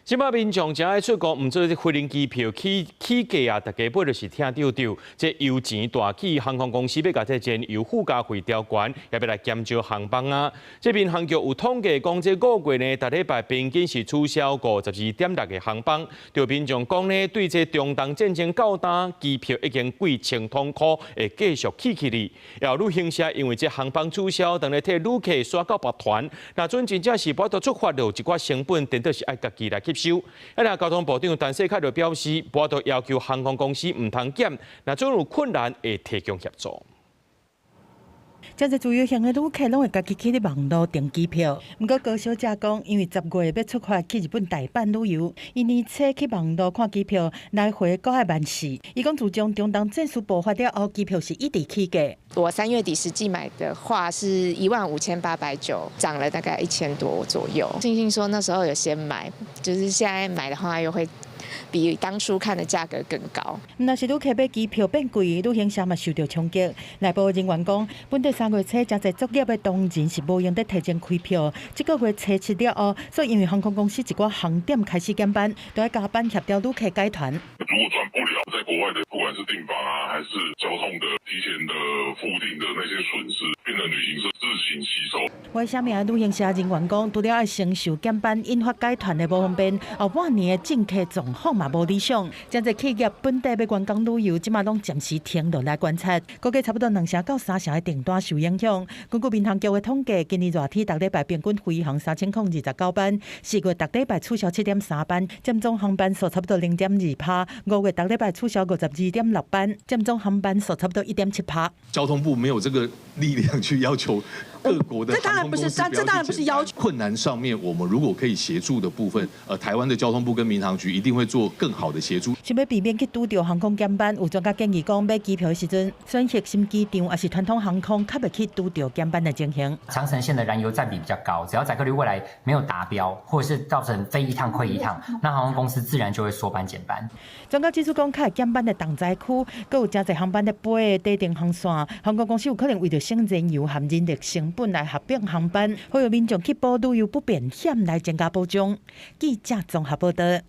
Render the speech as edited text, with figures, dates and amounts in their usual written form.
這擺民眾誠愛出國，毋做這飛行機票起起價啊，大家買就是疼著著。這油錢大起，航空公司欲共這燃油附加費調懸，也欲來減少航班啊。這民航局有統計講，這5月呢，逐禮拜平均是取消52.6個航班。對民眾講呢，對這中東戰爭到今，機票已經貴千通箍，會繼續起起哩。有旅行社因為這航班取消，當咧替旅客徙到別團，若準真正是無法度出發，就有一寡成本，顛倒是愛家己來吸收。啊，若交通部長陳世凱就表示，無法度要求航空公司毋通減，若準有困難會提供協助。誠濟自由行的旅客攏會家己去佇網路訂機票。毋過高小姐講，因為10月欲出發去日本大阪旅遊，伊年初去網路看機票，來回閣愛萬四。伊講自從中東戰事爆發了後，機票是一直起價。我3月底實際買的話是15,890，漲了大概1000多左右。慶幸說那時候有先買，就是現在買的話又會比當初看的價格更高。若是旅客買機票變貴，旅行社嘛受著衝擊。內部人員講，本地3月初誠濟作業的同仁是無閒得提前開票，這個月初七了後，所以因為航空公司一寡航點開始減班，都愛加班協調旅客改團。如果轉不了，在國外的不管是訂房啊，還是交通的提前的付訂的那些損失，變成旅行社自行吸收。為啥物啊？旅行社人員講，除了愛承受減班引發改團的無方便，後半年的進客狀況嘛無理想。誠濟企業本地欲員工旅遊，這馬攏暫時停落來觀察，估計差不多2成到3成的訂單受影響。根據民航局的統計，今年熱天逐禮拜平均飛航3029班，4月逐禮拜取消7.3班，佔總航班數差不多0.2趴。5月逐禮拜取消52.6班，佔總航班數差不多1.7趴。交通部沒有這個力量去要求各國的這當然不是，這當然不是要求。困難上面，我們如果可以協助的部分，台灣的交通部跟民航局一定會做更好的協助。想欲避免去拄著航空減班，有專家建議講，買機票的時陣選核心機場，抑是傳統航空，較袂去拄著減班的情形。長程線的燃油佔比比較高，只要載客率未來沒有達標，或者是造成飛一趟虧一趟，那航空公司自然就會縮班減班。專家指出講，較會減班的重災區，閣有誠濟航班咧飛的短程航線，航空公司有可能為著省燃油和人力成本來合併航班，呼籲民眾去補旅遊不便險來增加保障。記者綜合報道。